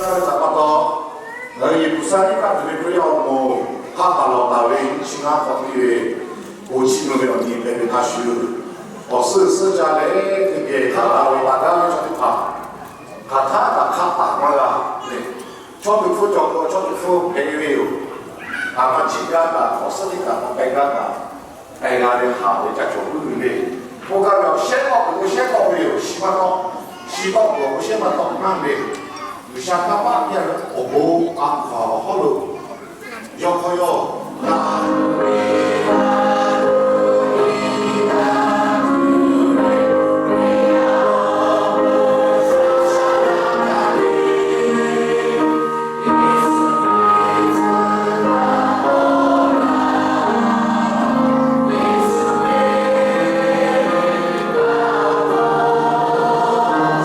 Htaꞈ pa taw, ngaˬ hui Yeˍsuˆ Hkriꞈ htaꞈ tuˬ ve Hkriꞈ yaˇ awˬ moˍ hk'a taˍ lawˬ taˍ ve nyiˇ chi ngaˇ hk'awꞈ piˇ ve, k'o chi mvuh ve awˬ nyi hpehꞈ ve hk'a shuˍ, awˬ suhˉ suhˉ jaˇ leh teˇ geh hk'a taˍ lawˬ taˍ gaˇ ve chaw teˇ hpaˍ, hk'aˬ htaˆ kaꞈ hk'a taˍ maˇ g'a le. Chaw teꞈ hpfuhˇ cawˬ k'o, chaw teꞈ hpfuhˇ hpehꞈ ve yoˬ. Hk'aˬ ma chi gaˇ kaꞈ, awˬ suhˉ teˇ kaꞈ k'awꞈ k'ai gaˇ kaꞈ, k'ai g'a ve haˍ ve ca cawˬ puiˉ ve le. K'oˆ gaˇ ve awˬ shehˉ k'awꞈ k'oˆ, shehˉ k'awꞈ ve yoˬ. Shi maˇ tawˆ, shi tawˆ k'oˆ, awˬ shehˉ maˇ tawˆ maˇ ve. G'uiˬsha kanˇ paˆ piˇ ve awˬ bon a hkaw awˬ hawˉ lo yawˇ hk'aw yawˇ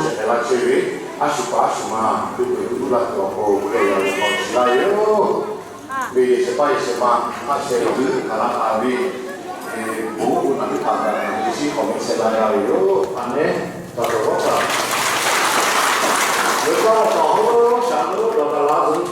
shehˍ hpehꞈ la chehˇ ve, a shu pa a shu ma teˇ peuˬ uˉ laˇ tuˬ awˬ pon hk'e yaꞈ nyi k'awꞈ shiˍ laˇ ve yoˬ. Ve yehˬ shehˍ hpaˇ yehˬ shehˍ ma a shehˍ lawˬ ve hk'aˬ la taˍ ve, bon uˉ naˬ teˇ hpaˍ kaꞈ Yeˍsuˆ Hkriꞈ hk'awꞈ mehˆ shehˍ la g'a ve yoˬ. Aˍmenˇ. Taˍ cawˬ g'awˇ kaꞈ, ve kaˇ awˬ hk'aw lo shaˍ lo dawˬ taˍ la zuhˬ.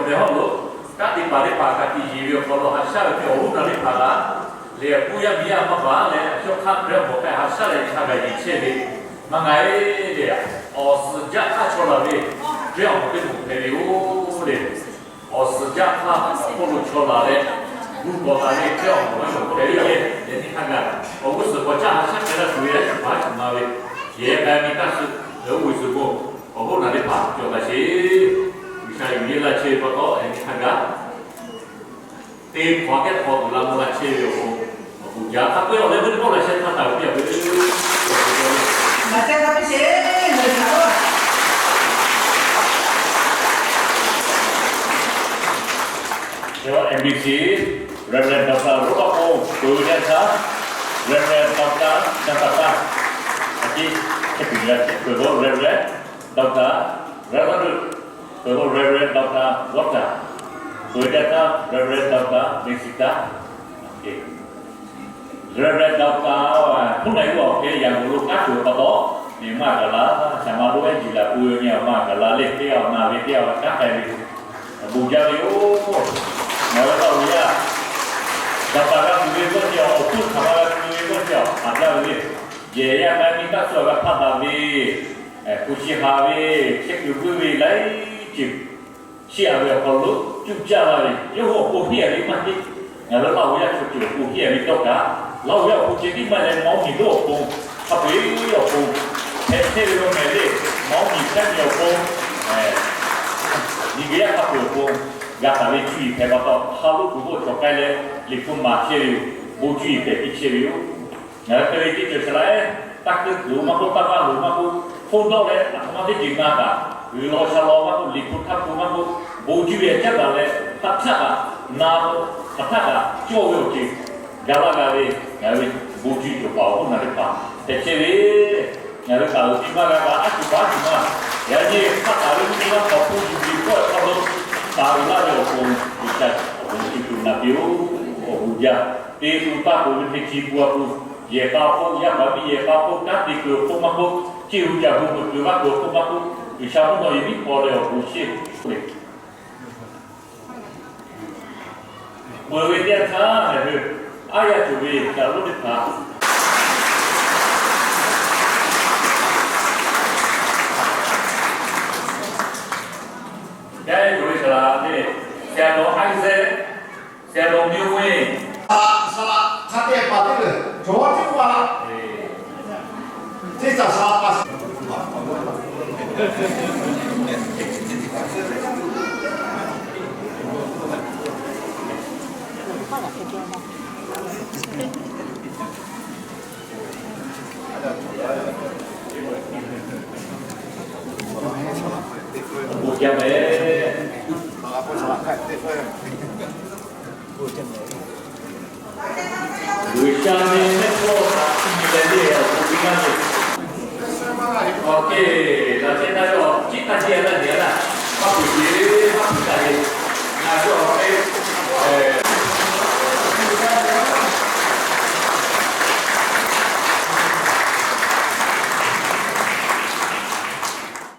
Hk'e hawˉ lo, kanˉ te paˍ teˇ hpaˍ kaꞈ tiꞈ yeˬ ve awˬ hk'aw lo haꞈ shaˉ ve hk'e awˬ hoˉ naˬ teˇ hpaˍ kaꞈ lehˬ, k'oˆ yaˇ miˬ yaˇ maˇ baˬ leh, a shu hk'aˆ hk'e awˬ hk'aw k'ai haꞈ shaˉ leh, hk'a gaˬ yeˬ chehˇ ve maˇ ngaˬ e le. Awˬ suhˍ jaˇ hk'aˇ chaw laˬ ve Hkriꞈ yaˇ awˬ moˍ teˇ moˍ hpehꞈ ve yoˬ le. Awˬ suhˍ jaˇ hk'aˇ awˬ hk'oˆ lo chaw laˬ leh, gu kawꞈ taˍ ve Hkriꞈ yaˇ awˬ moˍ teˇ moˍ hpehꞈ ve yoˬ le. Yaꞈ nyi hk'a gaˬ awˬ g'uˇ suhˍ k'awꞈ caˇ haꞈ shaˉ hpehꞈ la tuˬ ve yaˇ chi hpaˍ a shu ma ve, yehˬ k'ai ve kanˉ suh, oˇ ve suhˍ bon awˬ hoˉ naˬ teˇ hpaˍ cawˬ taˍ sheˍ. G'uiˬsha yuˬ yeˇ laˇ chehˇ ve pa taw, yaꞈ nyi hk'a gaˬ teˇ hk'awꞈ kehˉ hk'awꞈ tuˬ la mvuh la chehˇ ve awˬ pon, awˬ bon jaˇ hk'a peu-eˬ awˬ leh meuˇ teˇ pawˆ laꞈ sheh htaˇ taˍ ve teˇ yanˇ ve, Reverend Doctor Roˉ Baˆ Pon peuˬ ve teˇ yanˇ htaˇ, Reverend Doctor Jantaˍ Taˇ, a ciˉ hk'e piˬ g'a chehˇ peuˬ k'o Reverend Doctor Raˍzaˍruˆ, peuˬ k'o Reverend Doctor Gawˇtaˍ, peuˬ ve teˇ yanˇ htaˇ Reverend Doctor Mehˍsiˍ Taˇ, Reverend Doctor Hpuˉ Naˍ Yuˇ awˬ hk'e Yaꞈ guˬ lo kanˉ tuˬ pa taw, miˬ maˇ gaˬ la, shaˍ ma lo ehˉ jiˬ laˬ pui ve nyi awˬ ma gaˬ la le, teˇ g'aˇ awˬ na ve teˇ g'aˇ kanˉ k'ai ve, awˬ bon jaˇ ve yoˬ. Ngaˬ hui Laˇ huˍ yaˇ, Doctor g'a tuˬ ve k'oˆ ce, awˬ hpfuhˇ hk'aˬ ma g'a tuˬ ve k'oˆ ce, haꞈ jaˇ ve le. Yehˬ yaˇ k'ai miˇ taˇ suh g'a hpaˆ daꞈ ve, hkuiˬ shi haˍ ve, chehˇ kuiˬ vuiˇ ve laiˉ ceuˬ chiˇ aꞈ ve awˬ hk'aw lo cuˇ caˇ la ve, yawˇ hui awˬ pon henˇ a ve maˇ heˆ. Ngaˬ hui Laˇ huˍ yaˇ chaw ceuˬ awˬ pon henˇ a ve dawˇ kaꞈ, Laˇ huˍ yaˇ awˬ pon ceh tiˉ maˇ leh mawˇ miˬ lonˉ awˬ pon, hk'a peu-eˬ awˬ pon, hpehꞈ chehˇ ve lo mehˍ le, mawˇ miˬ hpehꞈ ve awˬ pon, miˬguiˬ yaˇ hk'a peu-eˬ awˬ pon, g'a taˍ ve cuˇ yiˍ hpehꞈ pa taw, ha loˉ kuˬ k'oˆ cawˬ k'ai leh, liꞈ hpu maˍ chehˇ ve yoˬ. Bon cuˇ yiˍ hpehꞈ piˇ chehˇ ve yoˬ. Ngaˬ hui te ve teˇ ceuˬ saˍ laꞈ ehˉ, taˇ keuˆ kuiˬ maˇ k'oˆ, taˇ maˇ loˍ maˇ k'oˆ, hponˇ dawˇ leh aˬ htoꞈ ma teˇ ceuˬ na kaꞈ, g'uiˬ law sha law maˇ k'oˆ, liꞈ hpu htaˇ hpu maˇ k'oˆ, bon cuˇ ve caˉ daꞈ leh hk'aˬ htaˆ kaꞈ na k'o, hk'aˬ htaˆ kaꞈ cawˇ ve awˬ ceuˬ gaˬ laˇ g'a ve, ngaˬ hui ve bon cuˇ cawˬ paˍ awˬ hoˉ naˬ teˇ hpaˍ hpehꞈ chehˇ ve, ngaˬ hui kaꞈ uiˍ ti maˇ g'a kaꞈ, aˉ cuˬ paˍ aˉ cuˬ maˇ, yaꞈ nyi hk'aˇ taˍ ve mvuhˇ miˬ maˇ hk'awꞈ hpu yuˬ ve kawˆ hk'aw lo taˍ ve laˇ ve awˬ pon, G'uiˬsha awˬ bon cuˇ tuˬ na piˇ-oˬ. Awˬ bon jaˇ, te tuˬ taˇ tuˬ ve hk'e chi pu a pu, yehˬ k'a awˬ hk'oˆ, yaˇ paˍ miˇ yehˬ k'a awˬ hk'oˆ, kanˉ te kuiˬ awˬ hk'oˆ maˇ k'oˆ, ceˇ hu caˬ hu kuiˬ kuiˬ g'a kuiˬ awˬ hk'oˆ maˇ k'oˆ, G'uiˬsha mvuhˇ naw e miˉ hpaw leh awˬ bon sheˍ peuˬ ve teˇ yanˇ htaˇ, ngaˬ hui aˉ yaˇ cawˬ ve shaˍ lonˉ teˇ hpaˍ, yaˇ cawˬ ve shaˍ laꞈ te, ဆရာတော် Isaac, ဆရာတော် Myo Win, saˍ laꞈ hk'a te paˍ teˇ g'aˇ cawˬ teˇ g'aˇ, teˇ caˬ saˍ laꞈ paˍ G'uiˬsha ve mehˆ hpawˇ htaꞈ cuˇ nyi leh le awˬ bon piˇ laˇ ve. Awˬ hk'e, laꞈ sheh taˇ ve awˬ ciˉ taˇ jehˇ laˇ ve laˇ, maˇ peuˬ ce, maˇ peuˬ taˇ ve, ngaˬ hui awˬ hk'e